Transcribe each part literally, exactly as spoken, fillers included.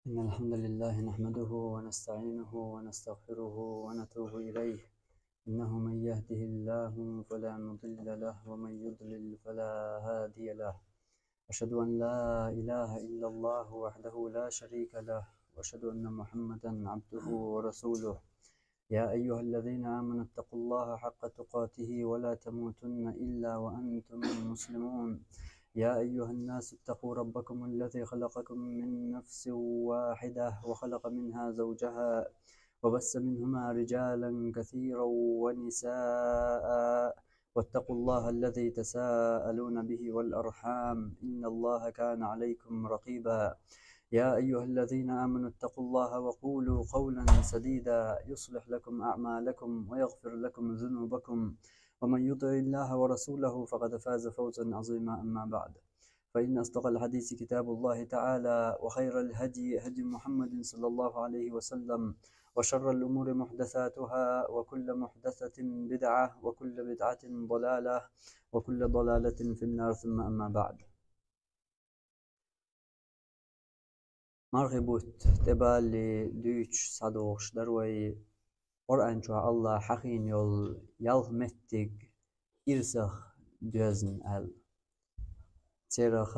إن الحمد لله نحمده ونستعينه ونستغفره ونتوب إليه. إنه من يهده الله فلا مضل له ومن يضلل فلا هادي له. أشهد أن لا إله إلا الله وحده لا شريك له، وأشهد أن محمدا عبده ورسوله. يا أيها الذين آمنوا اتقوا الله حق تقاته ولا تموتن إلا وأنتم مسلمون. يا أيها الناس اتقوا ربكم الذي خلقكم من نفس واحدة وخلق منها زوجها وبث منهما رجالا كثيرا ونساء، واتقوا الله الذي تساءلون به والأرحام، إن الله كان عليكم رقيبا. يا أيها الذين آمنوا اتقوا الله وقولوا قولا سديدا يصلح لكم أعمالكم ويغفر لكم ذنوبكم، ومن يطع الله ورسوله فقد فاز فوزا عظيما. أما بعد، فإن أصدق الحديث كتاب الله تعالى، وخير الهدي هدي محمد صلى الله عليه وسلم، وشر الأمور محدثاتها، وكل محدثة بدعة، وكل بدعة ضلالة، وكل ضلالة في النار. ثم أما بعد. Мархий бутт тӀебалале дуьйцуш схьадогӀуш дара вай Къуръан чохь АллахӀа хьахийна йолу ялх меттиг ирсах доьзна аьлла. Церах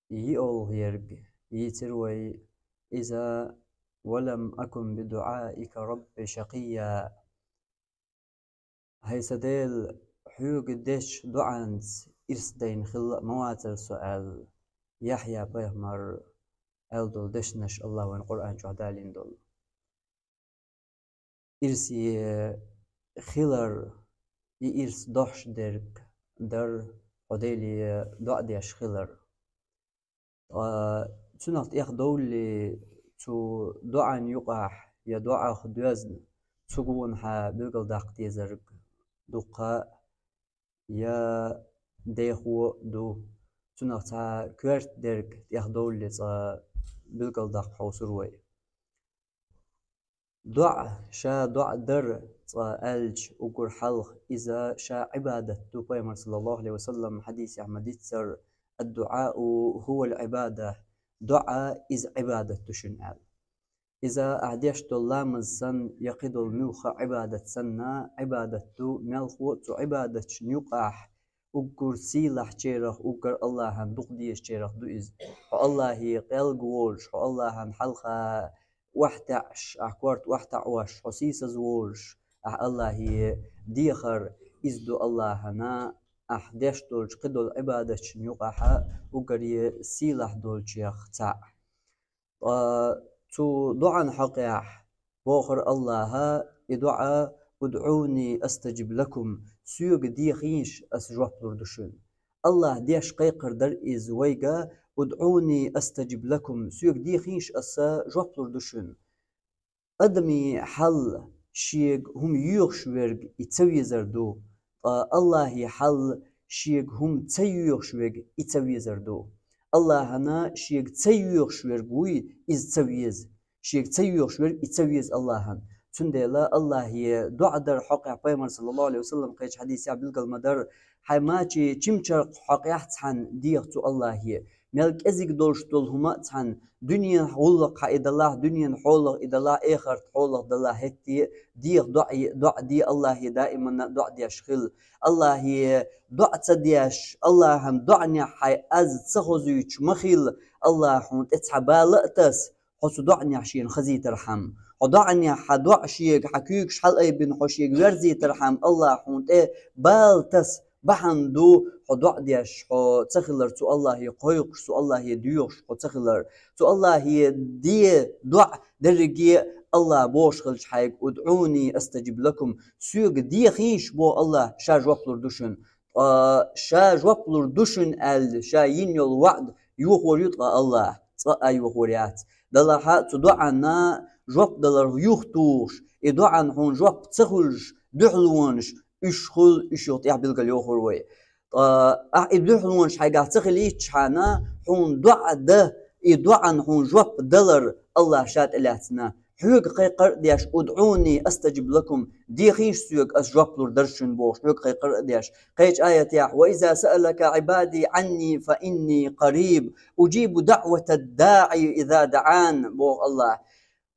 йиъолгӀа ерг йийцира вай иза: «Ва лам акун би дуӀаика рабби шакъийя». ХӀай сан Дела, хьоьга дечу доӀанца ирс дайна хилла а ма вацара со аьлла, Яхьъя-пайхамара аьлла долу дешнаш АллахӀа вайна Къуръан чохь далийна долу. Ирсе хилар, и ирс дохьуш дерг дара хьо Деле доӀа деш хилар. Ткъа цунах тӀехдовллий, цу доӀан юкъахь я доӀах доьзна цу гонахьа билгалдаккха дезарг дуккха а я дехо а ду. Цунах цхьа коьрта дерг тӀехдовллий, цкъа билгалдаккха хьовсур вай. ДоӀа, ша доӀа дар цкъа аьлча, уггар хьалха иза ша Ӏибадат ду. Пайхамар, саллаллаху Ӏалайхи ва саллам, хьадисехь ма-дийццара: «Ад-дуӀау хӀувал Ӏибада», доӀа иза Ӏибадат ду шуна аьлла. Иза ахь деш долу ламаз санна, я кхидолу муьлхха а Ӏибадат санна, Ӏибадат ду, мелхо а цу Ӏибадатчун юкъахь уггар сийлахьчарах, уггар АллахӀан дукха дезачарах ду иза. Хьо АллахӀе къелга волуш, хьо АллахӀан хьалха охьатаьӀаш, ахь корта охьатаӀош, хьо сийсаза волуш, ахь АллахӀе дехар, иза ду АллахӀана ахь деш долчу кхидолу Ӏибадатчун юкъахьа уггаре сийлахь долчех цхьаъ. Ткъа цу доӀан хьокъехь бохура АллахӀа и доӀа: «УдӀуни астаджиб лакум», соьга дехийша, ас жоп лур ду шуна. АллахӀа деш кхайкхар дара иза вайга: «УдӀуни астаджиб лакум», соьга дехийша, ас жоп лур ду шуна. Адамийн хьал шега хӀума йоьхуш верг и ца везар ду, ткъа АллахӀе хьал шега хӀума ца йоьхуш верг и ца везар ду. АллахӀана шега ца йоьхуш верг вуй, иза ца веза. Шега ца йоьхуш верг и ца веза АллахӀана. Цундела АллахӀе доӀа дар хьокъехь Пайхамар, саллаллаху Ӏалайхи ва саллам, кхечу хьадисехь билгал ма-дарра: «Хьайн мачийн чимчаркх хьокъехь цхьаьна деха цу АллахӀе, мел кӀезиг долуш долу хӀума а цхьаьна, дуьненан гӀуллакх хьан и далахь, дуьненан хьолах и далахь, эхарт хьолах далахь, хӀетте а деха доӀа, доӀа де АллахӀе, даиманна а доӀа деш хила. АллахӀе доӀа ца деш, АллахӀан доӀанехь хьайн аз ца хозуьйтуш ма хила, АллахӀа хьуна тӀе цхьа бала а таса, хьо цу доӀанехь шена хазийтархьама. Хьо доӀанехь хьан доӀа шега, хьан куьйгаш хьалаайбина хьо шега верзийтархьама, АллахӀа хьуна тӀе бала таса, бахьана ду, хьо доӀа деш хьо ца хилар, цу АллахӀе кхойкхуш, цу АллахӀе доьхуш хьо ца хилар. Цу АллахӀе де доӀа дерриге а АллахӀа бохуш хилча хьайга: «УдӀуни астаджиб лакум», соьга дехийша, боху АллахӀа, ша жоп лур ду шуна. Ткъа ша жоп лур ду шуна аьлла, ша йина йолу ваӀда йохор ю ткъа АллахӀа? Цкъа а йохор яц. Делахь а цу доӀанна жоп далар юхатухуш, и доӀанна хьуна жоп ца хуьлуш дуьхьалонаш, уьш хуьлу, уьш юха тӀехь билгал йохур вай. Ткъа ахь и дуьхьалонаш хьайгахь ца хилийтчхьана, хьуна доӀа дан, и доӀанна хьуна жоп далар АллахӀа ша тӀелаьцна. Хьоьга кхайкхар а деш, «ادعوني أستجب لكم», дехийша соьга, ас жоп лур дара шуна бохуш, хьоьга кхайкхар а деш. Кхечу аятехь: «وإذا سألك عبادي عني فإني قريب أجيب دعوة الداعي إذا دعان», боху АллахӀа.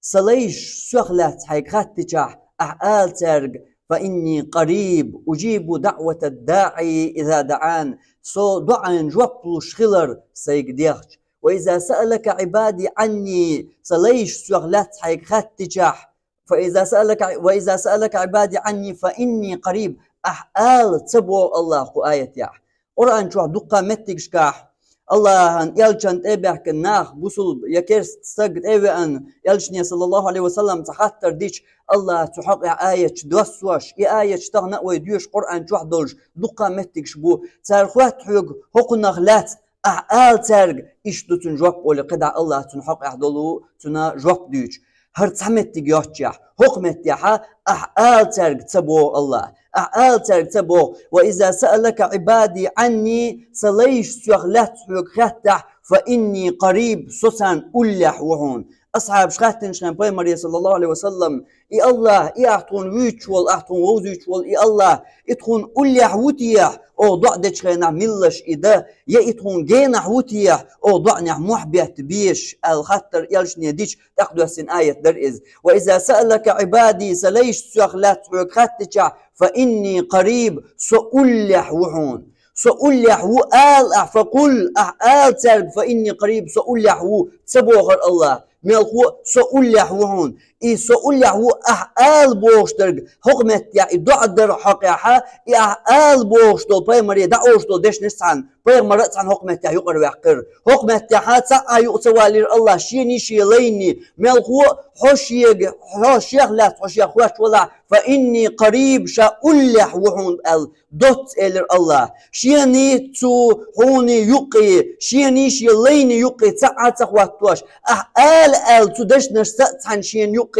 Сан лайш сох лаьцна хьайга хаттичахь, ахь ала цаьрга: «فإني قريب أجيب دعوة الداعي إذا دعان». Со доӀанна жоп луш хилар сайга дехча. «وإذا سألك عبادي عني», сан лайш сох лаьцна хьайга хаттичахь, «فإذا سألك، وإذا سألك عبادي عني فإني قريب», ахь ала ца боху АллахӀа кху аятехь. Къуръан чохь дуккха меттигашкахь АллахӀан элчан тӀе а баьхкина нах, бусулба я керста стаг тӀе а веана, элчане, саллаллаху Ӏалайхи ва саллам, цхьа хаттар дича, АллахӀа цу хьокъехь аяташ доссош, и аяташ тахана а вай доьшу Къуръан чохь долуш дуккха меттигаш бу. Цара хотту хьоьга хӀокхунах лаьцна, ахь ала цаьрга, иштта ду цуьнан жоп олий, кхидӀа АллахӀа цуьнан хьокъехь долу цуьнан жоп дуьйцу. ХӀара цхьа меттиг йоццушехь, хӀокху меттехьа ахь ала цаьрга ца боху АллахӀа. Ахь ала цаьрга ца боху: «وإذا سألك عبادي عني», сан лайш сох лаьцна хьоьга хаттахь, «فإني قريب», со царна уллехь ву хьуна. Асхьабаш хаьттинчу хенахь пайхамаре, саллаллаху Ӏалайхи ва саллам: «И АллахӀ, и ахь тхуна вуьйцуш волу, ахь тхуна вовзуьйтуш волу и АллахӀ, и тхуна уллехь ву техьа, оха доӀа дечу хенахь милла и дан, я и тхуна генахь ву техьа, оха доӀанехь мохь бетта безаш?» аьлла хаттар элчане дича, тӀаккха доьссина аят дара иза: «وإذا سألك عبادي», сан лайш сох лаьцна хьоьга хаттичахь, «فإني قريب», со уллехь ву хьуна. Со уллехь ву ала ахь, «فقل», ахь ала цаьрга: «فإني قريب», со уллехь ву, ца бохура АллахӀа. Мелхо а, со уллехь ву хьуна. И со уллехь ву ахь ала бохуш дерг, хӀокху меттехь и доӀа дар хьокъехьа, и ахь ала бохуш долу пайхамаре дӀаолуш долу дешнаш цхьаьна, пайхамар а цхьаьна хӀокху меттехь юкъара ваьккхира. ХӀокху меттехьа цхьа а юкъа ца валийра АллахӀа шена а, шен лайна а. Мелхо а, хьо шега, хьо шех лаьцна, хьо шех хоьттуш валахь, «فإني قريب», ша уллехь ву хьуна аьлла, доцца элира АллахӀа. Шена а цу хьуна а юккъе, шена а, шен лайна а юккъе цхьа а ца хӀоттош, ахь ала аьлла цу дешнашца а цхьаьна шена юккъе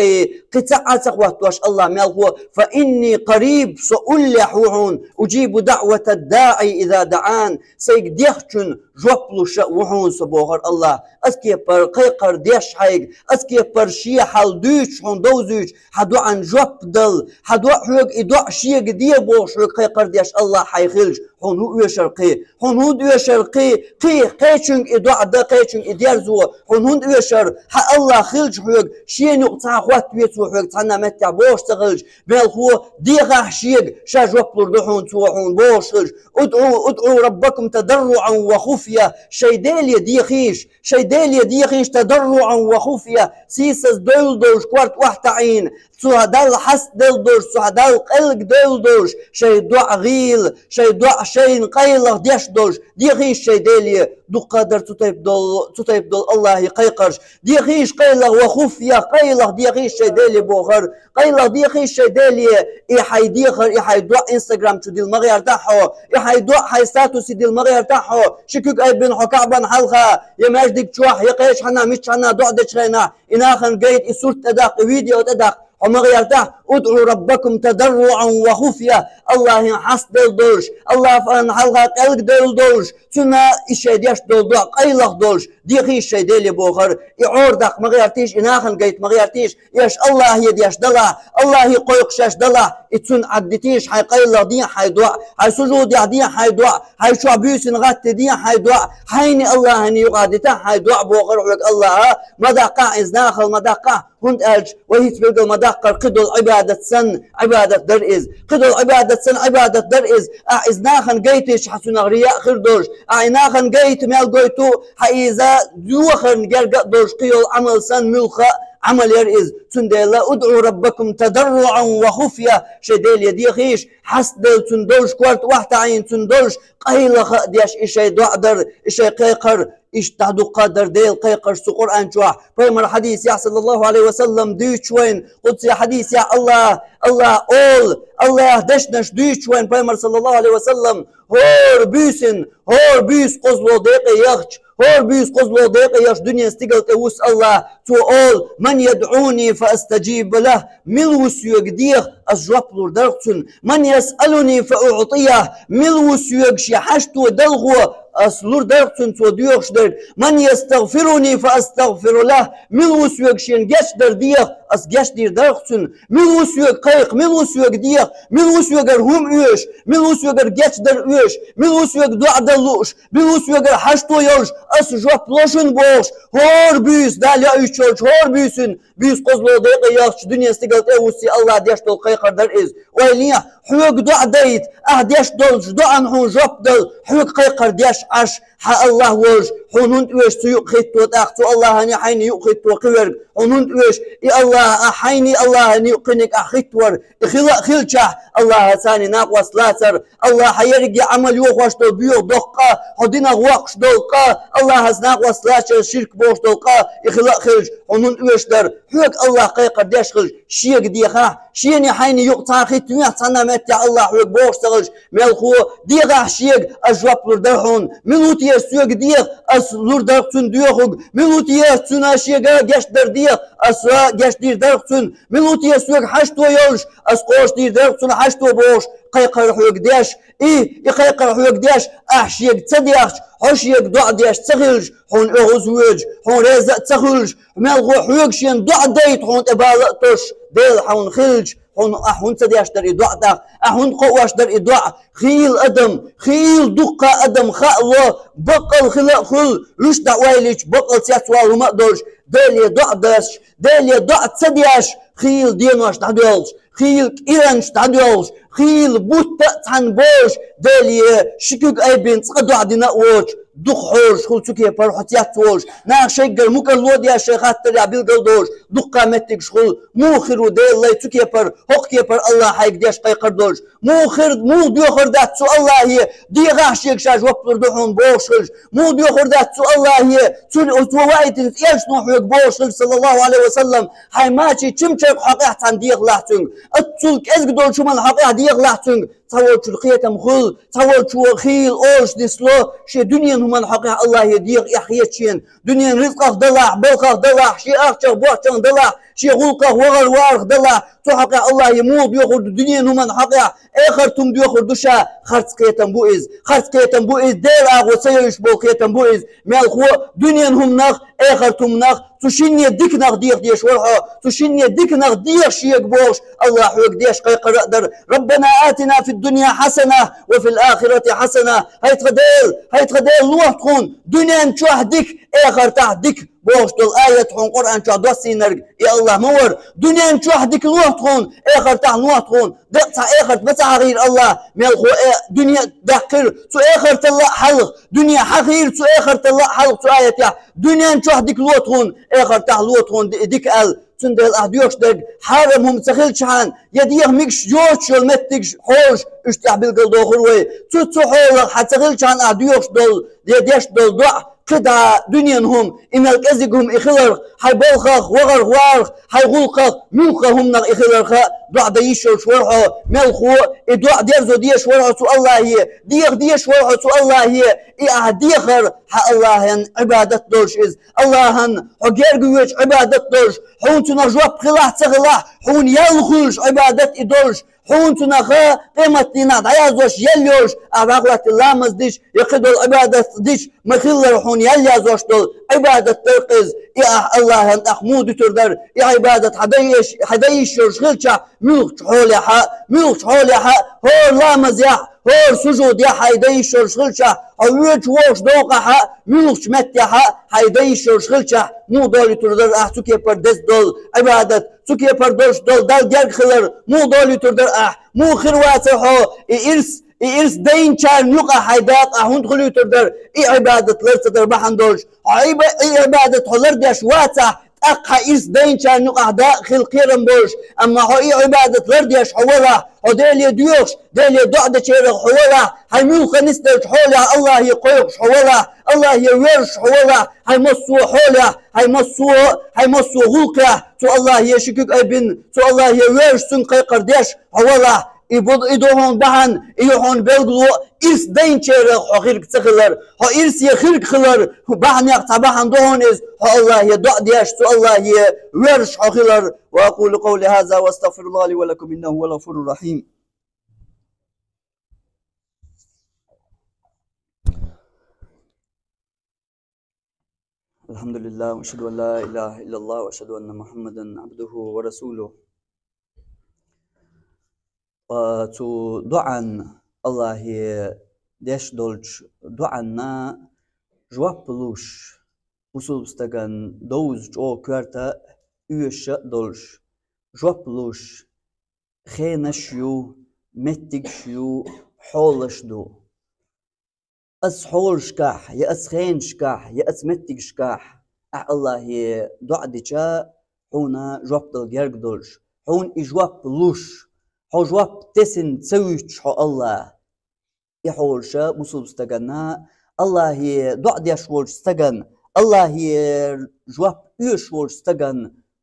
кхин цхьа а ца хӀоттош, АллахӀа мелхо: «فإني قريب», со уллехь ву хьуна, «أجيب دعوة الداعي إذا دعان», сайга дехначунна жоп луш а ву хьуна со, бохура АллахӀа. Ас кепара кхайкхар деш хьайга, ас кепара шен хьал дуьйцуш, хьуна довзуьйтуш, хьан доӀанна жоп дала, хьан доӀа хьоьга, и доӀа шега де бохуш хьоьга кхайкхар деш АллахӀ хьайн хилча, хьуна хӀун оьшура кхин? Хьуна хӀунда оьшура кхин? Кхин, кхечуьнга и доӀа дан, кхечуьнга и дерзо, хьуна хӀунда оьшура? Хьан АллахӀ хилча хьоьга, шена юкъа цхьа а хӀоттаве цо хьоьга цхьанна а меттехь бохуш ца хилча, мелхо, дехахь шега, ша жоп лур ду хьуна цо хьуна бохуш хилча, «ادعوا، ادعوا ربكم تضرعا وخفية», шайн Деле дехийша, шайн Деле дехийша, «تضرعا وخفية», сийсаза девлла долуш, корта охьатаӀийна, цу Далла хьастаделла долуш, цу Далла къелгадевлла долуш, шайн доӀа гӀийла, шайн доӀа шайна къайлаха деш долуш, дехийша шайн Деле, дуккха а дара цу тайпа долу, цу тайпа долу АллахӀе кхайкхарш, дехийша къайлаха, «وخفية», къайлаха дехийша шайн Деле бохура, къайлаха дехийша шайн Деле, и хьайн дехар, и хьайн доӀа Instagram чу дилла ма гӀертахь хьо, и хьайн доӀа хьайн статусе дилла ма гӀертахь хьо, ши куьг айбина хьо КаӀбан хьалха, я маьждиг чохь, я кхечу хьанна, мичча хьанна доӀа дечу хенахь, и нахана гайта, и сурт тӀедаккха, и видео тӀедаккха, хьо ма гӀертахь: «ادعوا ربكم تضرعا وخفية», АллахӀе хьастаделла долуш, АллахӀан хьалха къелгадевлла долуш, цунна и шайн деш долу доӀа къайлаха долуш, дехийша шайн Деле бохура, и Ӏора даккха ма гӀертийша, и нахана гайта ма гӀертийша, и аша АллахӀе деш далахь, АллахӀе кхойкхуш шаьш далахь, и цунна Ӏадда дитийша, хьайн къайлаха де хьайн доӀа, хьайн сужудехь де хьайн доӀа, хьайн чохь буьйсанна гӀатта де хьайн доӀа, хьайна АллахӀана юкъахь дитахь хьайн доӀа, бохура хьоьга АллахӀа, ма даккхахь иза нахала, ма даккхахь, хӀунда аьлча вай хӀинца билггал ма даккхара, кхидолу Ӏибадат санна Ӏибадат дара иза. Кхидолу Ӏибадат санна Ӏибадат дара иза. Ахь иза нахана гайтича, хьан цунах рияъ хир долуш. Ахь и нахана гайта мел гойту, хьан иза йохарна герга а долуш, кхийолу Ӏамал санна муьлхха а Ӏамал яра иза. Цундела: «ادعوا ربكم تضرعا وخفية», шайн Деле дехийша, хьастаделла цунна долуш, корта охьатаӀийна цунна долуш, къайлаха а деш и шайн доӀа дара, и шайн кхайкхар. Иштта дӀадуккха а дара Делан кхайкхарш цу Къуръан чохь. Пайхамар хьадисехь, саллаллаху Ӏалайхи ва саллам, дуьйцуш вайна, къудси хьадисехь АллахӀ, АллахӀ олу, АллахӀ дешнаш дуьйцуш вайна пайхамар, саллаллаху Ӏалайхи ва саллам, хӀора буьйсанна, хӀора буьйса кхозлагӀа декъе яхча, хӀора буьйса кхозлагӀа декъе яхча дуьненан стигала тӀе вуссу АллахӀ, цо олу: «من يدعوني فأستجيب له», мила ву соьга деха, ас жоп лур дара цунна. «من يسألني فأعطيه», мила ву соьга шен хьашто далхо, ас лур дарх цунна цо доьхуш дерг. «Ман ястагфируни фа астагфиру лах». Мила ву соьга шена гечдар деха, ас гечдийр дарх цунна. Мила ву соьга кхайкха, мила ву соьга деха, мила ву соьгара хӀума оьшу, мила ву соьгара гечдар оьшу, мила ву соьга доӀа дан лууш, мила ву соьгара хьашто йолуш, ас жоп ло шуна бохуш, хӀора буьйса, Дала йоуьйтуш йолчу хӀора буьйсанна, буьйса кхозлагӀа декъе яхча дуьнен стигала тӀе а вуссий, Аллахьа деш долу кхайкхар дара иза. Ойла е, хьоьга доӀа дайта, ахь деш долчу доӀанна хьуна жоп дала, хьоьга кхайкхар деш Ӏаш, хьан Аллахь волуш, хьуна хӀунда оьшу цу юкъа хӀитто тӀаккха, цу Аллахьаний хьайний юкъа хӀитто кхин верг, хьуна хӀунда оьшу и Аллахь, ахь хьайний Аллахьаний юкъа кхиниг ахь хӀитта вара, и хила а хилчахь, Аллахьаца накъост лацар, Аллахьа ерриге Ӏамал йохош долу боьха доккха къа, хьо динах воккхуш долу къа, Аллахьаца накъост лацар ширк бохуш долу къа, и хила а хилча, хьуна хӀунда оьшу дара, хьоьга Аллахь кхайкхар деш хилча, шега дехахь, шений хьайний юкъа цхьа хӀитта вехь цхьана а меттехь Аллахь хьоьга бохуш ца хилча, мелхо, дехахь шега, ас жоп лур дара хьуна, мила ву те соьга деха, ас лур дарх цунна доьхург, мила ву те цунна шега гечдар деха, ас гечдийр дарх цунна, мила ву те соьга хьашто йолуш, ас къоштийр дарх цунна хьашто бохуш, кхайкхар хьоьга деш, и, и кхайкхар хьоьга деш, ахь шега ца дехча, хьо шега доӀа деш ца хилча, хьуна оьгӀаз воьдуш, хьуна реза а ца хуьлуш, мелхо хьоьга шена доӀа дайта хьуна тӀе бала а тосуш, Дела хьуна хилча, хьуна ахь хӀунда ца деш дара и доӀа тӀаккха, ахь хӀунда кхоош дара и доӀа, хийла адам, хийла дуккха адам хаало, баккъал хила а хуьлу, вуьш дӀа ойла йича, баккъал цецвала хӀума а долуш, Деле доӀа деш, Деле доӀа ца деш, хийла денош дӀадоьлхуш, хийла кӀиранаш дӀадоьлхуш, хийла бутт а цхьаьна бохуш, Деле ши куьг айбина цкъа доӀа дина а воцуш, дукха хьожуш хуьлу цу кепара хьо цецволуш, наха шайгара мукӀарло а деш шайн хаттарехь билгал долуш, дуккха меттигаш хуьлу, муха хир ву Делан лай цу кепара, хӀокху кепара Аллахь хьайга деш кхайкхар долуш, муха хир, муха доьхур дац цу Аллахье, дехахь шега ша жоп лур ду хьуна бохуш хилча, муха доьхур дац цу Аллахье, цуьнан, цо ваийтинчу элчано хьоьга бохуш хилча, саллаллаху Ӏалайхи ва саллам, хьайн мачийн чимчарга хьокъехь цхьаьна дехалахь цуьнга, оццул кӀезиг долчу хӀуманна хьокъехь дехалахь цуьнга, цхьаволчун кхетам хуьлу, цхьаволчо хийла олуш нисло, шен дуьненан хӀуманна хьокъехь Аллахье деха эхь хета шена, дуьненан рицкъах далахь, балхах далахь, шен ахчах, бохчанах далахь, шен гӀуллакхах, вахар-варах далахь, цу хьокъехь Аллахье муха доьхур ду дуьненан хӀуманна хьокъехь, эхартан хӀума доьхур ду ша, харц кхетам бу иза, харц кхетам бу иза, Делан агӀо ца йовзуш болу кхетам бу иза, мелхо а дуьненан хӀуманах, эхартан хӀуманах, цу шинне диканах деха дезаш вара хьо, цу шинне диканах деха шега бохуш, Аллахь хьоьга деш кхайкхар а дара: «Раббана атина фид-дунья хьасана ва фил-ахирати хьасана». ХӀай тхан Дела, хӀай тхан Дела, лохьа тхуна дуьнен чохь дика, эхартахь дика бохуш долу аят хьуна Къуръан чохь доссийнарг и Аллахь ма вара. Дуьнен чохь дика лохьа тхуна, эхартахь лохьа тхуна. Декъа цхьа эхарт ма ца хьахийра Аллахь, мелхо а дуьне а даьккхира, цу эхарталла а хьалха, дуьне хьахийра, цу эхарталла а хьалха цу аятехь, дуьнен чохь дика ло тхуна, эхартахь ло тхуна ди-, дика аьлла. Цундела ахь доьхуш дерг хьарам хӀума ца хилчхьана, я деха мегаш йоцуш йолу меттигаш хьожуш, уьш тӀехь билгал дохур вай. Цу, цу хьолах хьан ца хилчхьана ахь доьхуш долу, я деш долу доӀа, кхидӀа дуьненан хӀума, и мел кӀезиг хӀума и хиларх, хьайн балхах, вахарх, варах, хьайн гӀуллакхах, муьлхха хӀуманах и хиларха, доӀа дан йиш йолуш вара хьо, мелхо а, и доӀа дерзо дезаш вара хьо цу Аллахье, деха дезаш вара хьо цу Аллахье, и ахь дехар хьан Аллахьан Ӏибадат долуш иза, Аллахьан хьо герга воьдуш Ӏибадат долуш, хьуна цунах жоп хилахь а ца хилахь, хьуна ял хуьлуш Ӏибадат и долуш, хьуна цунах къематдийнахь дӀаяздеш ял йолуш, ахь ваха ваьттина ламаз дича, я кхидолу Ӏибадат дича, ма-хиллара хьуна ял яздеш долу Ӏибадат дара-кх иза, и ахь Аллахьан тӀаккха муха дуьтур дара, и Ӏибадат хьан дан еш, хьан дан йиш йолуш хилчахь, муьлххачу хьолехь а, муьлххачу хьолехь а, хӀора ламазехь, хӀора сужудехь хьайн дан йиш йолуш хилчахь, хьо воьдуш вогӀуш довкъахь а, муьлххачу меттехь а, хьайн дан йиш йолуш хилчахь, муха долуьйтур дара ахь цу кепара деза долу Ӏибадат, цу кепара долуш долу Далла герга хилар, муха долуьйтур дара ахь, муха хир вацара хьо, и ирс, и ирс дайначарна юкъахь хьайн дакъа ахь хӀунда хуьлуьйтур дара, и Ӏибадат лар ца дар бахьана долуш, хьо Ӏиба-, и Ӏибадат хьо лардеш вацахь, тӀаккха хьан ирс дайначарна юкъахь дакъа хила кхерам болуш, амма хьо и Ӏибадат лардеш хьо валахь, хьо Деле доьхуш, Деле доӀа дечарах хьо валахь, хьайн муьлхха нисделлачу хьолехь Аллахье кхойкхуш хьо валахь, Аллахье воьрзуш хьо валахь, хьайн массо а хьолехь, хьайн массо а, хьайн массо а гӀуллакхехь, цу Аллахье ши куьг айбина, цу Аллахье воьрзуш цунна кхайкхар деш хьо валахь, и бу-, и ду хьуна бахьана, и ю хьуна билгало, ирс дайначарах хьо хирг ца хилар, хьо ирсе хирг хилар, хӀу бахьанех цхьа бахьана ду хьуна иза, хьо Аллахье доӀа деш, цу Аллахье воьрзуш хьо хилар. وأقول قولي هذا وأستغفر الله لي ولكم إنه هو الغفور الرحيم. الحمد لله، وأشهد أن لا إله إلا الله، وأشهد أن محمدا عبده ورسوله. Ва цу дуӀан, Аллахье деш долчу дуӀанна жоп луш, бусулба стаган довза чӀогӀа коьрта а, оьшуш а долуш, жоп луш, хенаш ю, меттигаш ю, хьолаш ду. Ас хьолашкахь, я ас хенашкахь, я ас меттигашкахь, ахь Аллахье дуӀа дича, хьуна жоп дала герга долуш, хьуна и жоп луш, хьо жоп тесина ца вуьтуш хьо Аллахь, и хьолаша бусулба стаганна, Аллахье дуӀа деш волчу стаган, Аллахье жоп оьшуш волчу стаган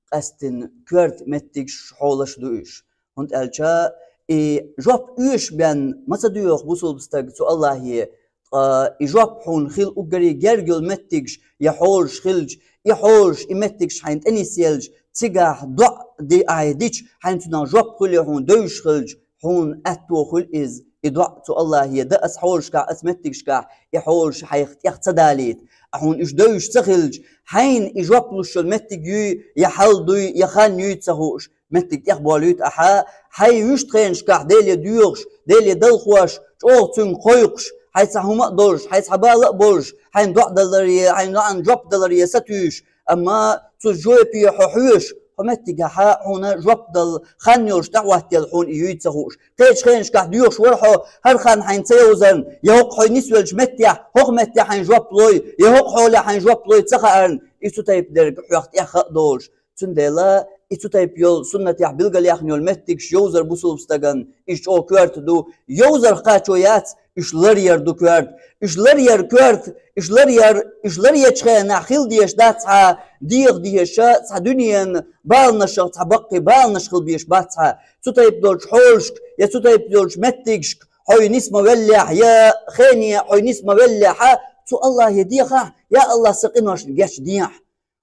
къаьстина коьрта меттигаш, хьолаш ду уьш. ХӀунда аьлча и жоп оьшуш бен ма ца доьху бусулба стаг цу Аллахье, ткъа и жоп хьуна хила уггаре герга йолу меттигаш я хьолаш хилча, и хьолаш, и меттигаш хьайна тӀе нисъелча, цигахь доӀа ди-, ахь дича, хьайна цунах жоп хуьлу хьуна девзаш хилча, хьуна аьтто хуьлу иза, и доӀа цу Аллахье дан ас хьолашкахь, ас меттигашкахь, и хьолаш хьайх тӀех ца далийта. Ахь хьуна уьш девзаш ца хилча, хьайна и жоп луш йолу меттиг юй, я хьал дуй, я хан юй ца хууш, меттиг тӀех болуьйту ахьа, хьайн вуьшта хенашкахь Деле доьхуш, Деле далхош, чӀогӀа цуьнга кхойкхуш, хьайн цхьа хӀума а долуш, хьайн цхьа бала а болуш, хьайна доӀа даларе, хьайна доӀан жоп даларе сатуьйсуш, амма цу жопе хьо хьоьжуш, хьо меттигахьа хьуна жоп дала хан йолуш дӀахӀоттаелла хьуна и юй ца хууш. Кхечу хенашкахь доьхуш вара хьо, хӀара хан хьайна ца йовзарна, я хӀокху хьо нисвеллачу меттехь, хӀокху меттехь хьайна жоп лой, я хӀокху хьолехь хьайна жоп лой ца хаьарна, и цу тайпа дерг хьох тӀех а долуш. Цундела и цу тайпа йолу суннатехь билгалъяхна йолу меттигаш йовзар бусулба стаган, иза чӀогӀа коьрта ду, йовзарх кхачо яц, уьш ларъяр ду коьрта. Уьш ларъяр коьрта, уьш ларъяр, уьш ларъечу хенахь хила дезаш дац хьа, деха дезаш а, цхьа дуьненан баланашах, цхьа баккхий баланаш хила безаш бац хьа. Цу тайпа долчу хьолашка я цу тайпа долчу меттигашка хьо нисма веллехь, я хене хьо нисма веллехь а, цу Аллахье дехахь, я Аллахь, сан къиношна гечдехь.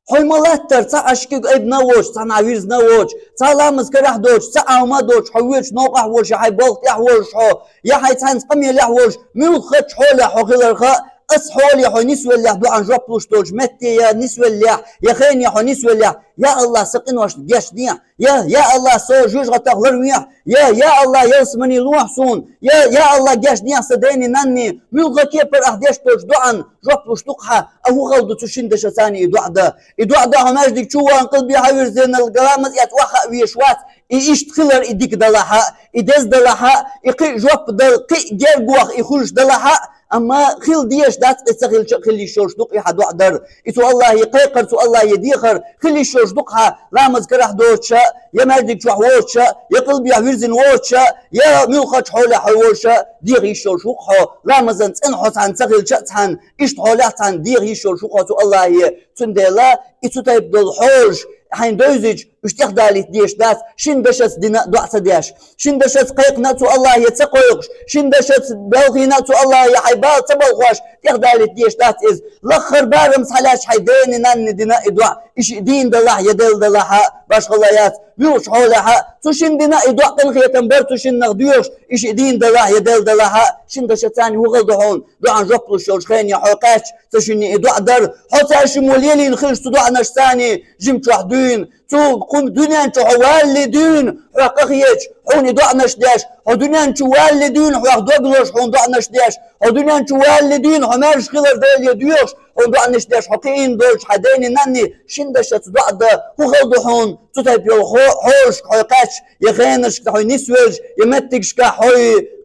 Хьо ма латтара цхьа Ӏаш куьг айбина а воцуш, цхьа нах вирзина а воцуш, цхьа ламаз карахь доцуш, цхьа Ӏама а доцуш, хьо воьдучу новкъахь волуш, я хьайн болх тӀехь волуш хьо, я хьайн цхьаьнца къамелехь волуш, муьлххачу хьолехь хьо хиларха, ас хьоле хьо нисвеллехь дуӀан жоп луш долчу метте я нисвеллехь, я хене хьо нисвеллехь, я Аллахь, сан къиношна гечдехь, я, я Аллахь, со жоьжахатех ларвехь, я, я Аллахь, ялсамани лохьа суна, я, я Аллахь, гечдехь сан дене, нанне, муьлхха кепара ахь деш долчу дуӀан жоп луш ду-кх хьа, а хӀун хала ду цу шина дашаца и доӀа дан? И доӀа дан хьо маьждиг чу вахана, къилбехьа вирзина, ламаз эцна охьа а везаш вац, и иштта хилар и дика далахь а, и деза далахь а, и кхин а жоп дала, кхин а гергох и хуьлуш далахь а, амма хила дезаш дац, и ца хилча а хила йиш йолуш ду-кх и хьан доӀа дар. И цу Аллахье кхайкхар, цу Аллахье дехар хила йиш йолуш ду-кх хьа, ламаз карахь доцуш а, я маьждиг чохь воцуш а, я къилбехьа вирзина воцуш а, я муьлххачу хьолехь хьо волуш а, деха йиш йолуш ву-кх хьо, ламазан цӀена хьо цхьаьна ца хилча а цхьаьна, иштта хьолехь цхьаьна деха йиш йолуш ву-кх хьо цу Аллахье. Цундела и цу тайпа долу хьолаш хьайна девзича, уьш тӀехдалийта дезаш дац, шина дашаца дина а доӀа ца деш, шина дашаца кхайкхина а цу Аллахье ца кхойкхуш, шина дашаца балхийна а цу Аллахье хьайн бала ца балхош, тӀехдалийта дезаш дац иза. Лаххара барамца хьалаьцча хьайн дене, нанне дина а и доӀа, и шиъ дийна далахь, я делла далахь а, башхалла яц, муьлххачу хьолехь а, цу шина дина а и доӀа, къинхетам бар цу шиннах доьхуш, и шиъ дийна далахь, я делла далахь а, шина дашаца хӀун хала ду хьуна, доӀан жоп луш йолчу хене хьо кхаьчча, цу шинне и доӀа дар, хьо цаьршиммо лелийна хилча цу доӀанашца, жимчохь дуьйна, цу кху дуьнен чу хьо валале дуьйна, хьох къахеташ, хьуна и доӀанаш деш, хьо дуьнен чу валале дуьйна, хьох дог лозуш, хьуна доӀанаш деш, хьо дуьнен чу валале дуьйна, хьо маьрша хилар Деле доьхуш, хьуна доӀанаш деш, хьо кхиийна долчу хьайн дене, нанне шина дашаца доӀа дан, хӀун хала ду хьуна, цу тайпа йолу хьо-, хьолашка хьо кхаьчча, я хенашка хьо нисвелча, я меттигашка хьо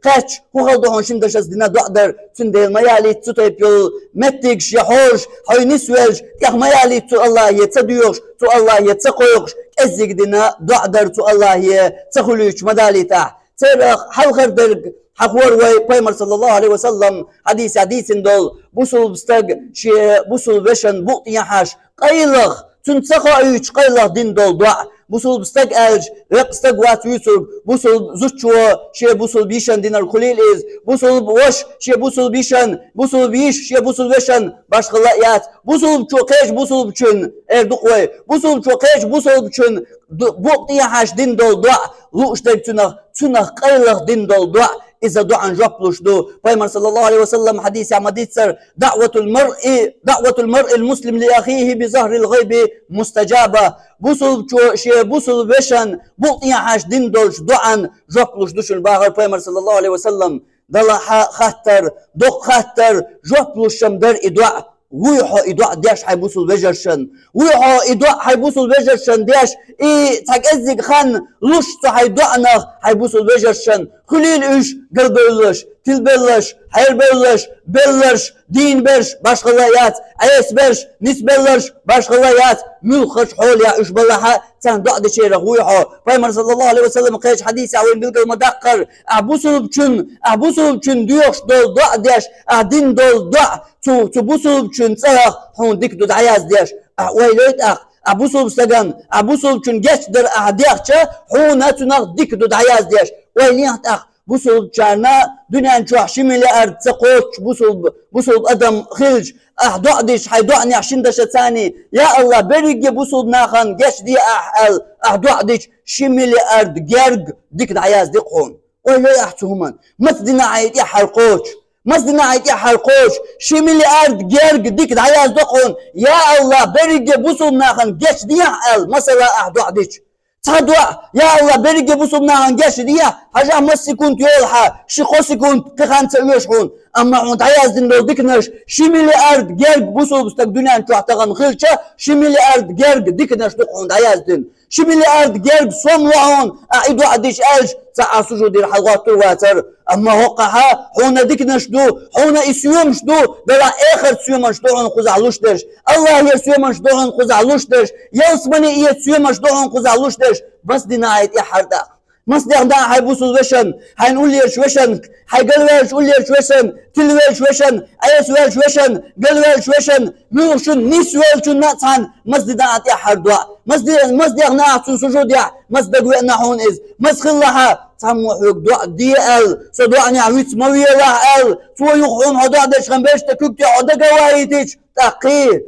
кхаьчча, хӀун хала ду хьуна шина дашаца дина доӀа дар, цундела ма ялийта цу тайпа йолу меттигаш я хьолаш хьо нисвелча, тӀех ма ялийта цу Аллахье ца доьхуш, цу Аллахье ца кхойкхуш, кӀеззиг дина доӀа дар цу Аллахье ца хуьлуьйтуш ма далийта ахь. Церах хьалхара дерг хьахор вай, Пайхамар, саллаллаху Ӏалайхи ва саллам, хьадисехь дийцина долу, бусулба стаг шен бусулба вешан букъ тӀехьаш къайлаха, цунна ца хоуьйтуш къайлаха дина долу доӀа. Бусулба стаг аьлча, веккъа стаг вац вуьйцург, бусулба зудчо шен бусулба йишан динарг хуьлийла иза, бусулба ваша шен бусулба йишан, бусулба йиша шен бусулба вешан, башхалла а яц, бусулбачо кхечу бусулбачун, эр ду-кх вай, бусулбачо кхечу бусулбачун ду-, букъ тӀехьаш дина долу доӀа, лууш дерг цунах, цунах къайлаха дина долу доӀа, Иза доӀан жоп луш ду. Пайхамар, саллаллаху алейхи ва саллам, хьадисехь ма-дийццара: «ДаӀватул маръи, даӀватул маръил муслим ли ахихи би захрил гъайби мустаджаба». Бусулбачо шен бусулба вешан букъ тӀехьа хьаьжча дина долчу доӀан жоп луш ду шуна, бахара Пайхамар, саллаллаху алейхи ва саллам. Далла хьа-, хаттар, доккха хаттар, жоп луш-м дара и доӀа. Вуй хьо и доӀа деш хьайн бусулба вежаршна? Вуй хьо и доӀа хьайн бусулба вежаршна деш? И цхьа кӀеззиг хан луш цу хьайн доӀанах хьайн бусулба вежаршна? Хуьлийла уьш галбевлларш, тилабевлларш, хьерабевлларш, белларш, дийна берш, башхалла яц, Ӏеса берш, нисбелларш, башхалла яц, муьлххачу хьолехь уьш балахь а, царна доӀа дечарах вуй хьо? Пайхамар, саллаллаху алейхи ва саллам, кхечу хьадисехь вайна билгал ма-даккхара: «Ахь бусулбачун, ахь бусулбачун доьхуш долу доӀа деш, ахь дина долу доӀа цу, цу бусулбачун цӀарах хьуна дика ду дӀаяздеш». Ахь ойла йой тӀаккха, ахь бусулба стагана, ахь бусулбачун гечдар ахь дехча, хьуна цунах дика ду дӀаяздеш. Ойла йой тӀаккха, бусулбачарна дуьнен чохь ши миллиард ца кхочуш бусулба, бусулба адам хилча, ахь доӀа дича, хьайн доӀанехь шина дашаца: «Я АллахӀ, берриге бусулба нахана гечде ахь», аьлла, ахь доӀа дича, ши миллиард герга дика дӀаязди-кх хьуна. Ойла йой ахь цу хӀуманна. Маца дина ахь и тӀаьххьара кхочуш? Маца дина ахь и тӀаьххьара кхочуш? Ши миллиард герга дика дӀаязди-кх хьуна: «Я АллахӀ, берриге бусулба нахана гечде ахь», аьлла, масала, ахь доӀа дича. Цхьа доӀа: «Я АллахӀ, берриге бусулба нахана гечде ахь», хьажахь, масса секунд йолу хьан, ши-кхо секунд, кхин хан ца оьшу хьуна. Амма хьуна дӀаяздина долу диканаш, ши миллиард герга бусулба стаг дуьнен чохь тахана хилча, ши миллиард герга диканаш ду-кх хьуна дӀаяздина. Ши миллиард герга сом ло хьуна, ахь и доӀа дича, аьлча, цхьа а сужудера хьалагӀоттур вацара. Амма хӀокхахь хьуна диканаш ду, хьуна и соьмаш ду, делахь эхарт соьмаш ду хьуна кхузахь луш дерш, АллахӀера соьмаш ду хьуна кхузахь луш дерш, ялсамани эца соьмаш ду хьуна кхузахь луш дерш. Маца дина ахь и тӀаьххьара тӀаккха? Маца дехна ахь хьайн бусулба вешан, хьайн уллерачу вешан, хьайн галваьллачу уллерачу вешан, тилавеллачу вешан, Ӏесавеллачу вешан, галваьллачу вешан, муьлххачунна, нисвеллачунна а цхьаьна маца дина ахь тӀаьххьара доӀа? Маца де-, маца дехна ахь цуьнан сужудехь, маца дагавеана хьуна иза? Маца хилла хьан? Цхьаммо хьоьга доӀа де аьлла, со доӀанехь виц ма велахь аьлла, цо юха хьуна хьо доӀа дечу хенахь берш тӀе куьг тӀе хьо дагавахийтича, тӀаккхий,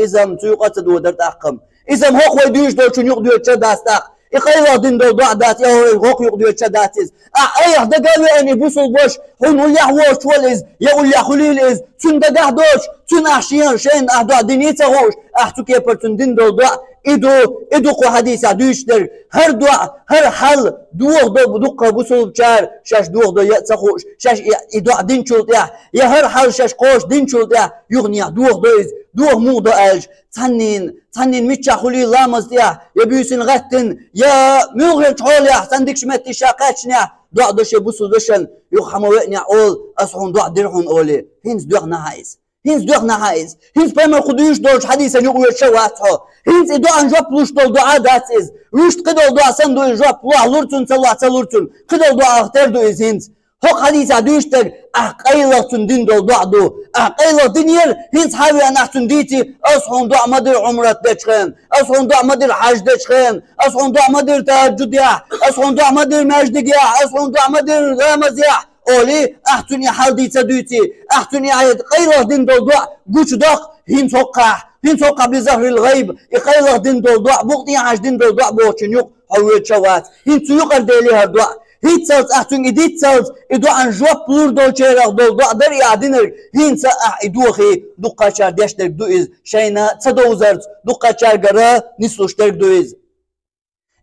иза-м цу юкъа ца додара тӀаккха-м. Иза-м хӀокху вай дуьйцуш долчунна юкъа доьдуш а дац тӀаккха. И къайлаха дина долу доӀа дац, и хӀокху юкъа доьдуш а дац иза. Ахь айхьа дагавеана и бусулба ваша, хьуна уллехь воцуш волу иза, я уллехь хуьлийла иза, цуьнан дагахь доцуш, цуьнан ахь шен, шайна ахь доӀа дина а ца хууш, ахь цу кепара цунна дина долу доӀа, и ду, и ду кху хьадисехь дуьйцуш дерг. ХӀара доӀа, хӀара хьал дохадо дуккха бусулбачара, шаьш дохадо я а ца хууш, шаьш и, и доӀа динчул тӀаьхьа, я хӀара хьал шаьш кхочуш динчул тӀаьхьа, юханехь дохадо иза, доха муха до аьлча, цхьаннен, цхьаннен миччахь хуьлийла ламаз тӀехь, я буьйсанна гӀаьттина, я муьлххачу хьолехь, цхьана дикачу метте ша кхаьчнехь, доӀа до шен бусулба вешан, юха хьан ма веанехь олу: «Ас хьуна доӀа дира хьуна», олий. ХӀинца доьхна хьан иза? ХӀинца доьхна хьан иза? ХӀинца пайхамар кху дуьйцуш долчу хьадисан юкъа воьдуш а вац хьо. ХӀинца и доӀан жоп луш долу доӀа дац иза. Вуьшта кхидолу доӀа санна ду иза, жоп лохь лура цунна, ца лохь ца лура цунна. Кхидолу доӀах тера ду иза хӀинца. ХӀокху хьадисехь дуьйцуш дерг ахь къайлаха цунна дина долу доӀа ду. Ахь къайлаха динера, хӀинца хьан веана ахь цунна дийций: «Ас хьуна доӀа ма дира Ӏумрат дечу хенахь, ас хьуна доӀа ма дира хьаж дечу хенахь, ас хьуна доӀа ма дира тахӀажжудехь, ас хьуна доӀа ма дира маьждигехь, ас хьуна доӀа ма дира ламазехь», олий, ахь цунна и хьал дийца дуьйций, ахь цунна и къайлаха дина долу доӀа гучудоккху хӀинца хӀокхахь, хӀинца хӀокхахь, би захрил гӀайб, и къайлаха дина долу доӀа, букъ тӀехьа хьаьжча дина долу доӀа бохучун юкъа хьо воьдуш а вац. ХӀинца цу юкъара дели хӀара доӀа. ХӀинццалц ахь цуьнга и диццалц, и доӀан жоп лур долчарах долу доӀа дара и ахь динарг. ХӀинца ахь и дохий, дуккхачара деш дерг ду иза, шайна ца довзарца, дуккхачаьргара нислуш дерг ду иза.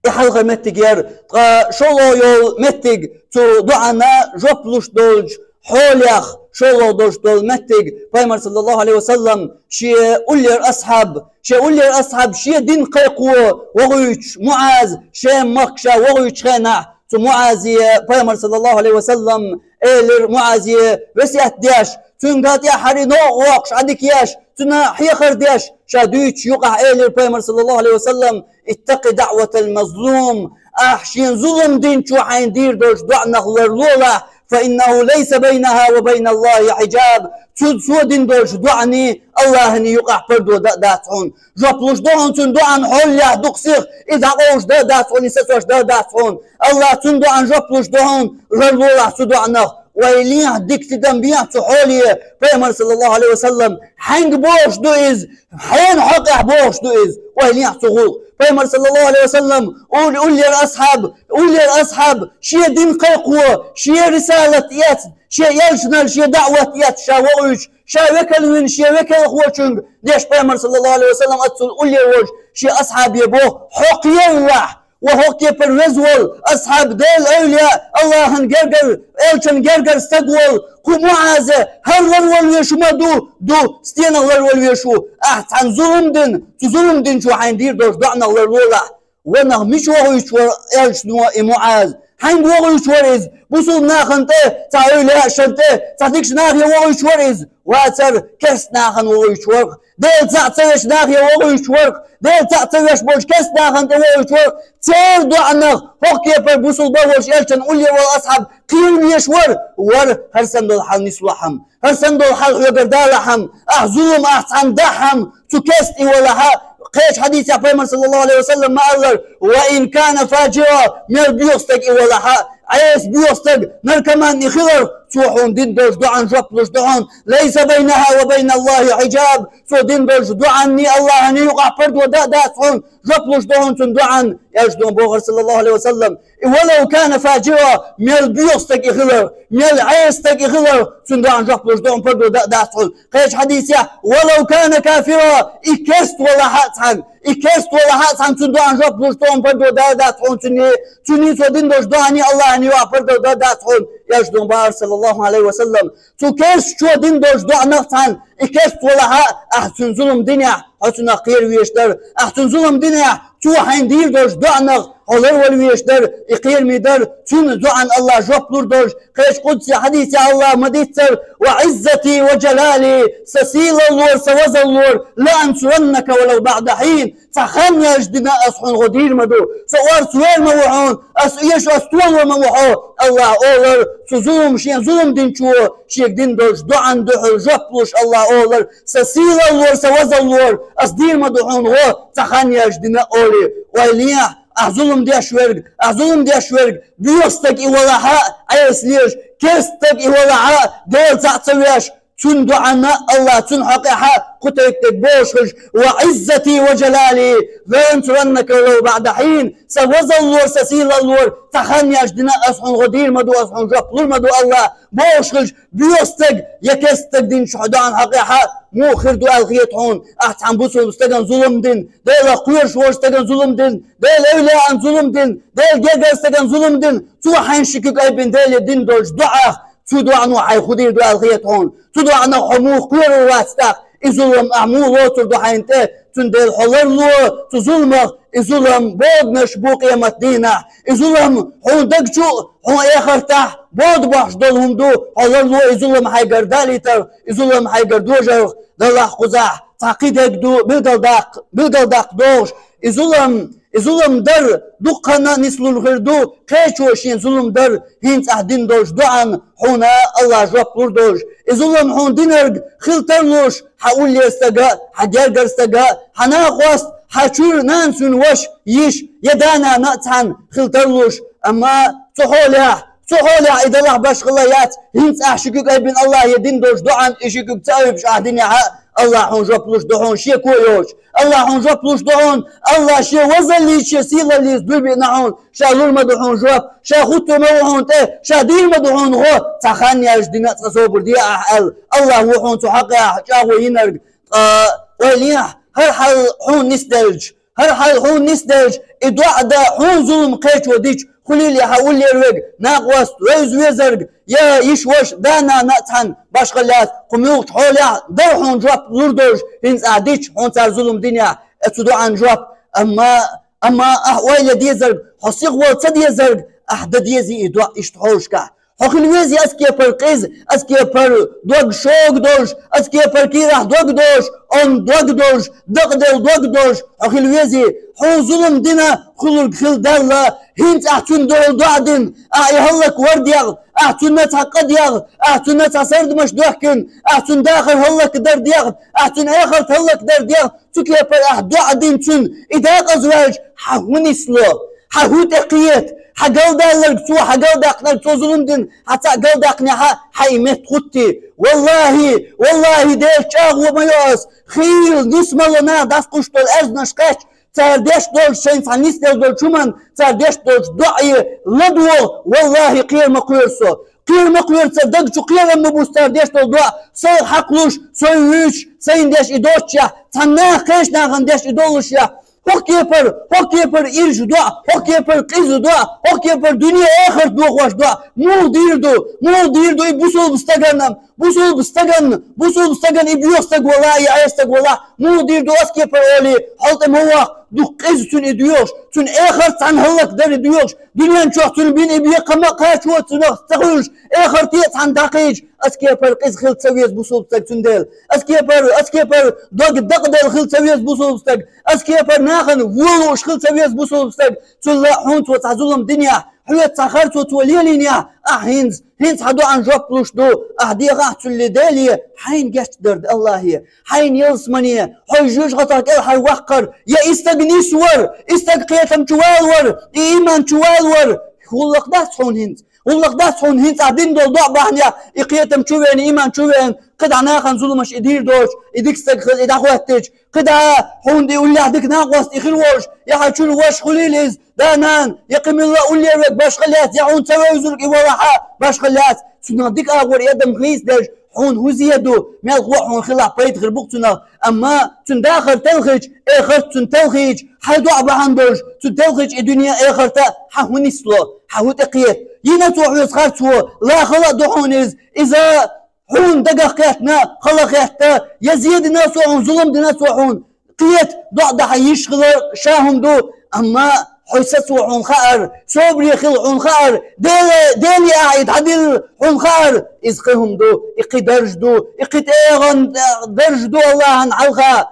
И хьалхара меттиг яра, ткъа шолгӀа йолу меттиг цу доӀана жоп луш долчу хьолех, шолгӀа долуш долу меттиг, пайхамар, саллаллаху алейхи ва саллам, шен уллера асхьаб, шен уллера асхьаб, шен дин кхайкхо вохуьйтуш, МуӀаз, Шем-махка ша вохуьйтучу хенахь, цу МуӀазе пайхамар, саллаллаху алейхи ва саллам, элира МуӀазе весет деш, цуьнга тӀаьххьара новкъа воккхуш Ӏадика еш, цунна хьехар деш, ша дуьйцучу юкъахь элира пайхамар, саллаллаху алейхи ва саллам: «Иттакъи даъватал мазлум». Ахь шен зулам динчо хьайна дийр долчу доӀанах ларлолахь, «фа иннаху лайса байнаха ва байналлахи хьиджаб». Цу, цо дина долчу доӀанний, Аллахьний юкъахь пардо дан а дац хьуна. Жоп луш ду хьуна цуьнан доӀан хьоллехь дукха сиха, и дӀакъовлуш дан а дац хьуна, и сацош дан а дац хьуна. Аллахь цуьнан доӀан жоп луш ду хьуна, ларлолахь цу доӀанах. Вай лехьа дика тидам бехьа цу хьоле, Пайхамар, саллаллаху Ӏалайхи ва саллам, хьаьнга бохуш ду иза, хьенан хьокъехь бохуш ду иза, вай лехьа цу гӀуллакх. Пайхамар, саллаллаху Ӏалайхи ва саллам, ул-, уллера асхьаб, уллера асхьаб, шен дин кхайкхо, шен рисалат эцна, шен элчанал, шен даӀват эцна ша вохуьйтуш, ша векал вина шен векалхочуьнга, деш Пайхамар, саллаллаху Ӏалайхи ва саллам, аццул уллера волчу шен асхьабе боху: «Хьо кхералахь, ва хӀокху кепара веза волу асхьаб, Делан эвлаяъ, Аллахьан гергара, элчан гергара стаг волу кху МуӀаза, хӀара ларвала везаш ма ду, ду, стенах ларвала везаш ву, ахь цхьана зулам дина, цу зулам динчо хьайна дийр долчу доӀанах ларлолахь». Ванах мича вохуьйтуш вара элчано и МуӀаз? Хьаьнга вохуьйтуш вара иза? Бусулба нахана тӀе, цхьа эвлаяашна тӀе, цхьа дикачу нахе вохуьйтуш вара иза? Вацара, керста нахана вохуьйтуш вара, Делан цхьаъ ца веш нахе вохуьйтуш вара, Делан цхьаъ ца веш болчу керста нахана тӀе вохуьйтуш вара. Церан доӀанах хӀокху кепара бусулба волуш элчан уллера волу асхьаб кхийла везаш вара? Вара, хӀара санна долу хьал нислахьама. ХӀара санна долу хьал хьоьгара далахьама, ахь зулам, ахь цхьаьна дахьама, цу керста и валахьа, кхечу хьадисехь Пайхамар, саллаллаху Ӏалайхи ва саллам, ма-аллара: «Ва ин кана фаджира», мел боьха стаг и валахьа, Ӏеса боьха стаг, наркоман и хиларх, цо хьуна дина долчу доӀан жоп луш ду хьуна: «Лайса байнаха ва байна Аллахи хьиджаб», цо дина долчу доӀанний Аллахьанний юкъахь пардо дан а дац хьуна, жоп луш ду хьуна цуьнан доӀан, элчано бохура, саллаллаху Ӏалайхи ва саллам. И «ва лав кана фаджира», мел боьха стаг и хиларх, мел Ӏеса стаг и хиларх, цуьнан доӀан жоп луш ду хьуна, пардо дан а дац хьуна. Кхечу хьадисехь: «Ва лав кана кафира», и керста валахьа а цхьаьна, и керста валахьа а цхьаьна, цуьнан доӀан жоп луш ду хьуна, пардо дан а дац хьуна цуьнан, цуьнан цо дина долчу доӀанний Аллахьанний юкъахь пардо дан а дац хьуна, элчано бохура, саллаллаху Ӏалайхи ва саллам. Цу керстачо дина долчу доӀанах цхьаьна, и керста валахьа а, ахь цуьнан зулам динехь, хьо цунах кхера везаш дара, ахь цуьнан зулам динехь, цо хьайна дийр долчу доӀанах хьо ларвала везаш дара, и кхераме дара, цуьнан доӀанна Аллахь жоп лур долуш. Кхечу къудси хьадисехь Аллахьа ма-дийццара: «Ва Ӏиззати ва джалали», сан сийлаллора, сан вазаллора, «ла ансураннака ва лав баӀда хьин», цхьа хан яьлча дина ас хьуна гӀо дийр ма ду, сан орца вер ма ву хьуна, ас эшо, ас толор ма ву хьо, Аллахьа олура, цу зулам, шен зулам динчо шега дина долчу доӀанна дуьхьал жоп луш, Аллахьа олура: «Сан сийлаллора, сан вазаллора, ас дийр ма ду хьуна гӀо, цхьа хан яьлча дина», олий. Вай лехьа, ахь зулам деш верг, ахь зулам деш верг, боьха стаг и валахьа а, Ӏеса лелаш, керста стаг и валахьа а, Дела цхьаъ ца веш, цуьнан доӀанна Аллахьа цуьнан хьокъехьа кху тайпа дерг бохуш хилча: «Ва Ӏиззати ва джалали, ла ансураннака ва лав баӀда хьин», сан вазаллора, сан сийлаллора, цхьа хан яьлча дина ас хьуна гӀо дийр ма ду, ас хьуна жоп лур ма ду Аллахьа, бохуш хилча, боьха стаг я керста стаг динчу хьо доӀанна хьокъехьа муха хир ду аьлла хета хьуна, ахь цхьана бусулба стагана зулам дина, Делах кхоьруш волчу стагана зулам дина, Делан эвлаяана зулам дина, Делан гергара стагана зулам дина, цо хьайна ши куьг айбина Деле дина долчу доӀах, цу доӀано хьайн хӀун дийр ду аьлла хета хьуна. Цу доӀанах хьо муха кхоьрур вац тӀаккха, и зулам ахь муха лоцур ду хьайна тӀе, цундела хьо ларло цу зуламах, и зулам боданаш бу къематдийнахь. И зулам хьуна даг чу а, хьуна эхартахь а бода бохьуш долу хӀума ду, хьо ларло и зулам хьайгара далийтарх, и зулам хьайгара дожарх, далахь кхузахь цхьа кхидерг ду билгалдаккха, билгалдаккха догӀуш. И зулам, и зулам дар дуккха а нислур хир ду, кхечо шен зулам дар, хӀинца ахь дина долчу доӀанна хьуна Аллахьа жоп лур долуш. И зулам хьуна динарг хила тарлуш, хьан уллера стага а, хьан гергара стага а, хьан накъост, хьан чуьра нанас вина ваша, йиша я да-нана а цхьаьна хила тарлуш. Амма цу хьолехь, цу хьолехь и далахь башхалла яц, хӀинца ахь ши куьг айбина Аллахье дина долчу доӀанна и ши куьг ца айбеш ахь динехь а, Аллахьа хьуна жоп луш ду хьуна шеко йоцуш. Аллахьа хьуна жоп луш ду хьуна, Аллахьа шен вазаллица, шен сийлаллица дуьйбиъна хьуна, ша лур ма ду хьуна жоп, ша хӀуттур ма ву хьуна тӀе, ша дийр ма ду хьуна гӀо, цхьа хан яьлча дина а цкъа собар де ахь аьлла. Аллахь ву хьуна цу хьокъехь чӀагӀо йинарг. Ткъа вай лехьа, хӀара хьал хьуна нисделча, хӀара хьал хьуна нисделча, и доӀа дан хьуна зулам кхечо дича, хуьлийла хьан уллера верг, накъост, вевза-везарг, я йиша-ваша, да-нана а цхьаьна башхалла яц, кху муьлххачу хьолехь дара хьуна жоп лур долуш, хӀинца ахь дича хьуна цара зулам динехь, э, цу доӀанна жоп. Амма, амма ахь ойла дезарг, хьо сихвала ца дезарг, ахь дан дезий и доӀа иштта хьовшашкахь. Хьо хила везий ас кепара къиза, ас кепара дог шога долуш, ас кепара кийрахь дог долуш, онда дог долуш, дакъаделла дог долуш, хьо хила везий? Хьуна зулам дина хуьлург хила далла, хӀинца ахь цунна дуьхьал доӀа дина, ахь и хӀаллаквар дегӀ, ахь цунна цхьа къа дегӀ, ахь цунна цхьа сардамаш доьхкина, ахь цуьнан дахар хӀаллакдар дегӀ, ахь цуьнан эхарт хӀаллакдар дегӀ, цу кепара ахь доӀа дина цунна, и декъаза ваьлча, хьан хӀун нисло? Хьан хӀун тӀекхета? Хьа галдалларг цо, хьа галдаккхнарг цо зулам дина, хьа цхьаъ галдаккхнехьа, хьай метта хӀуттий. Валлахьи, валлахьи, Делан чӀагӀо ма йо ас, хийла нисмала наха дӀасакхуьйсуш долу аьзнаш кхаьчча, цара деш долчу шайн цхьа нисделла долчу хӀуманна, цара деш долчу доӀе ладогӀа, валлахьи, кхера ма кхоьру со. Кхера ма кхоьру, цара даг чу кхерам ма бу цара деш долу доӀа, сайх хьакхалуш, сой вуьйцуш, сайна деш и доццушехь, цхьана наха кхечу нахана деш и доллушехь. ХӀокху кепара, хӀокху кепара ирча доӀа, хӀокху кепара къиза доӀа, хӀокху кепара дуьне-эхарт дохош доӀа, муха дийр ду, муха дийр ду и бусулба стагана, бусулба стагана, бусулба стагана и боьха стаг валахь, и Ӏеса стаг валахь, муха дийр ду ас кепара олий, хьал тӀе ма ваккха, дукха къиза цуьнан и доьхуш, цуьнан эхарт цхьаьна хӀаллакдар и доьхуш, дуьнен чохь цуьнан бина и бекхам а кхачо цунах ца хуьлуш, эхарте а цхьаьна дӀакхийча, ас кепара къиза хила ца веза бусулба стаг цундела, ас кепара, ас кепара дог дакъаделла хила ца веза бусулба стаг, ас кепара нахана вон лууш хила ца веза бусулба стаг, цул а хьуна цо цхьа зулам динехь, хьоьца цхьа харцо цо лелийнехь, ахь хӀинца, хӀинца хьан доӀан жоп луш ду, ахь дехахь цуьлле Деле, хьайна гечдар ду Аллахье, хьайна ялсамане, хьо жоьжахатех кӀелхьарваккхар, я и стаг нисвар, и стаг кхетам чу валавар, и иман чу валавар, гӀуллакх дац хьуна хӀинца. ГӀуллакх дац хьуна хӀинца ахь дина долу доӀа бахьанехь, и кхетам чу веана, иман чу веана, кхидӀа нахана зуламаш и дийр доцуш, и дика стаг хила и дӀахӀоьттича, кхидӀа хьуна и уллехь дика накъост и хир волуш, я хьан чуьра ваша хуьлийла иза, да, нана, я кхин милла уллера верг башха лаьцна, я хьуна ца вевзург и валахьа башха лаьцна, цунах дика агӀор и адам хийцаделча, хьуна хӀун зе ду, мелхо а хьуна хилахь пайда хир бу-кх цунах, амма цуьнан дахар телхича, эхарт цуьнан телхийча, хьайн доӀа бахьана долуш, цуьнан телхича и дуьне а, эхарт а хьан хӀун нисло, хьан хӀун тӀекхета? Йина цо хьоьца харцо, лахала а ду хьуна иза, иза хьуна дагах кхетта, хала хетта, я зе дина цо хьуна, зулам дина цо хьуна, кхета, доӀа дан хьан йиш хилар ша хӀума ду, амма хьо сацо хьуна хаьара, собаре хила хьуна хаьара, Деле, Деле ахь и дӀадилла хьуна хаьара, иза кхин хӀума ду, и кхин дарж ду, и кхин тӀегӀан дарж ду Аллахьан хьалха.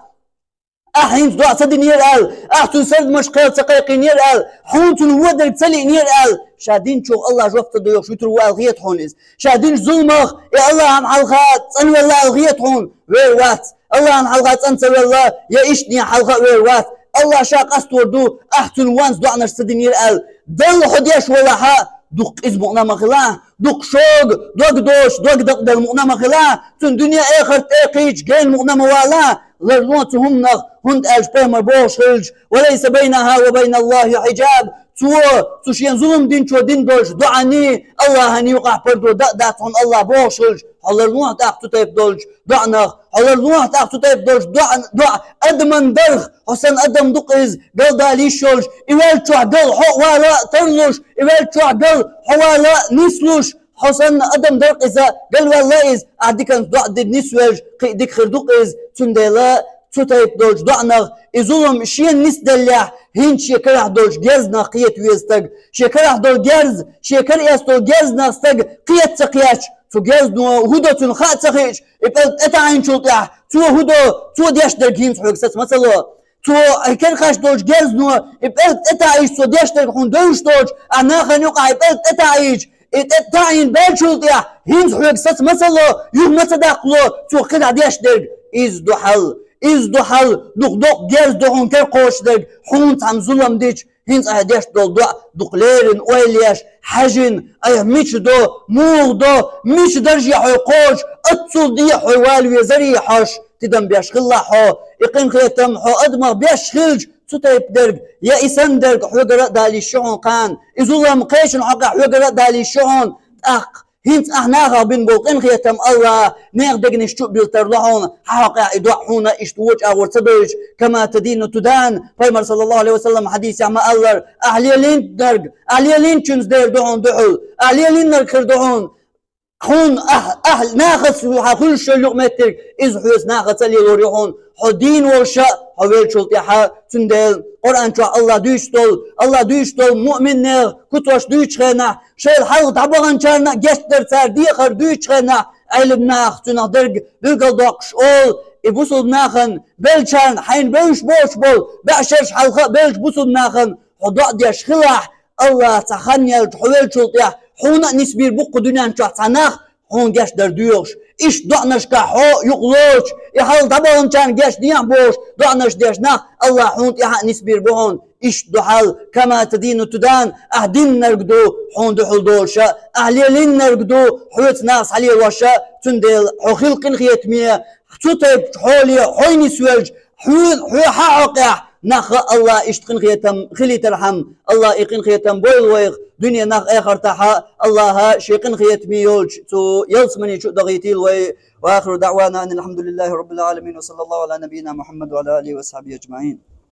Ахь хӀинца доӀа ца динера аьлла, ахь цуьнан сардамаш кхел ца кхайкхийнера аьлла, хьуна цуьнан вон дерг ца лиънера аьлла, ша динчух Аллахь жоп ца доьхуш вуьтур ву аьлла хета хьуна иза. Ша динчу зуламах и Аллахьан хьалха цӀанвелла аьлла хета хьуна, вер вац. Аллахьан хьалха цӀан ца велла, я ишттанехьа хьалха а вер вац. Аллахь ша къастор ду, ахь цуьнан вонца доӀанаш ца динера аьлла. Далла хьо деш валахьа, дукха къиза мукъана ма хила, дукха шога, дог доцуш, дог дакъаделла мукъана ма хила, цуьнан дуьне а, эхарт а тӀекхийча, гена мукъана ма вала, ларло цу хӀуманах, хӀунда аьлча пайхамар бохуш хилча, وليس بينها وبين الله حجاب, цо, цу шена зулам динчо дина долчу доӀанний, Аллахьанний юкъахь пардо дан а дац хьуна Аллахь бохуш хилча, хьо ларло тӀаккха цу тайпа долчу доӀанах, хьо ларло тӀаккха цу тайпа долчу доӀа, доӀа адаман дарх, хьо санна адам ду-кх иза, галдала йиш йолуш, и веллачохь гал хьо а вала а тарлуш, и веллачохь гал хьо вала а нислуш, хьо санна адам дара-кх иза, галваьлла иза, ахь диканца доӀа дина нисвелча, кхин а дика хир ду-кх иза, цундела цу тайпа долчу доӀанах, и зулам шена нисделлехь, хӀинца шен карахь долчу герзанах кхета веза стаг. Шен карахь долу герз, шен кара эцна долу герзанах стаг кхета ца кхетча, цу герзано хӀун до цунна хаа ца хиъча, и пӀелг тӀетаӀийначул тӀаьхьа, цо хӀун до, цо деш дерг хӀинца хьоьга саца ма ца ло. Цо, и кара кхаьчна долчу герзано, и пӀелг тӀетаӀийча цо деш дерг хьуна девзаш доцуш, ахь нахана юкъахь и пӀелг тӀетаӀийча, и тӀе таӀийна баьллачул тӀаьхьа, хӀинца хьоьга саца ма ца ло, юха ма ца даккхало, цо кхидӀа деш дерг. Иза ду хьал, иза ду хьал, дукха доккха герз ду хьуна кара кхочушдерг, хьуна цхьамма зулам дича, хӀинца ахь деш долу доӀа дукха леррина ойла еш, хьаьжина, айхьа мича до, муха до, мича дарже хьо кхочуш, аццул дехьа хьо вала везарий хьожуш, тидам беш хилла хьо, и къинхетам хьо адамах беш хилча, цу тайпа дерг, я и санна дерг хьоьгара а дала йиш ю хьуна кхана, и зулам кхечун хьокъехь хьоьгара а дала йиш ю хьуна, тӀаккха хӀинца ахь нахах бина болу къинхетам Аллахь нехан дегнаш чу а билла тарло хьуна, хьан хьокъехь и доӀа хьуна иштта вочу агӀор ца дойтуш, كما تدين تدان, пайхамар, саллаллаху Ӏалайхи ва саллам, хьадисехь ма-аллара, ахь лелийнарг, ахь лелийнчуьнца дер ду хьуна дуьхьал, ахь лелийнарг хир ду хьуна. Хьуна ахь, ахь нахаца хьан хуьлуш йолу юкъаметтиг, иза хьоьца нахаца а лелор ю хьуна, хьо дийна волуш а, хьо веллачул тӀаьхьа. Цундела Къуръан чохь Аллахь дуьйцуш долу, Аллахь дуьйцуш долу муъминех куцаш дуьйцучу хенахь, шайла хьалха дӀабаханчарна а гечдар цара дехар дуьйцучу хенахь, Ӏелам наха цуьнах дерг билгалдоккхуш олу, и бусулба нахана беллачарна, хьайна бевзаш боцуш болу, бӀешераш хьалха а беллачу бусулба нахана хьо доӀа деш хилахь, Аллахь цхьа хан яьлча хьо веллачул тӀаьхьа, хьуна а нисбийр бу-кх кху дуьнен чохь цхьа нах, хьуна гечдар доьхуш, иштта доӀанашкахь хьо юкъалоцуш, и хьалха дӀабаханчарна гечдехьа бохуш, доӀанаш деш нах, Аллахь хьуна тӀаьхьа а нисбийр бу хьуна. иштта ду хьал, كما تدين تدان, ахь диннарг ду хьуна духьал долуша, ахь лелийнарг ду хьоьца наха схьалелоша, цундела хьо хила къинхетаме, цу тайпа хьоле хьо нисвелча, хьо, хьо хьа хьокъехь, нах а Аллах иштта къинхетам хилийтархьама, Аллах и къинхетам бойла вайх, дуьне нах а, эхартахь а, Аллаха шен къинхетаме йолчу цу ялсамани чу а дахийтийла вай. وآخر دعوانا أن الحمد لله رب العالمين، وصلى الله على نبينا محمد وعلى آله وصحبه أجمعين.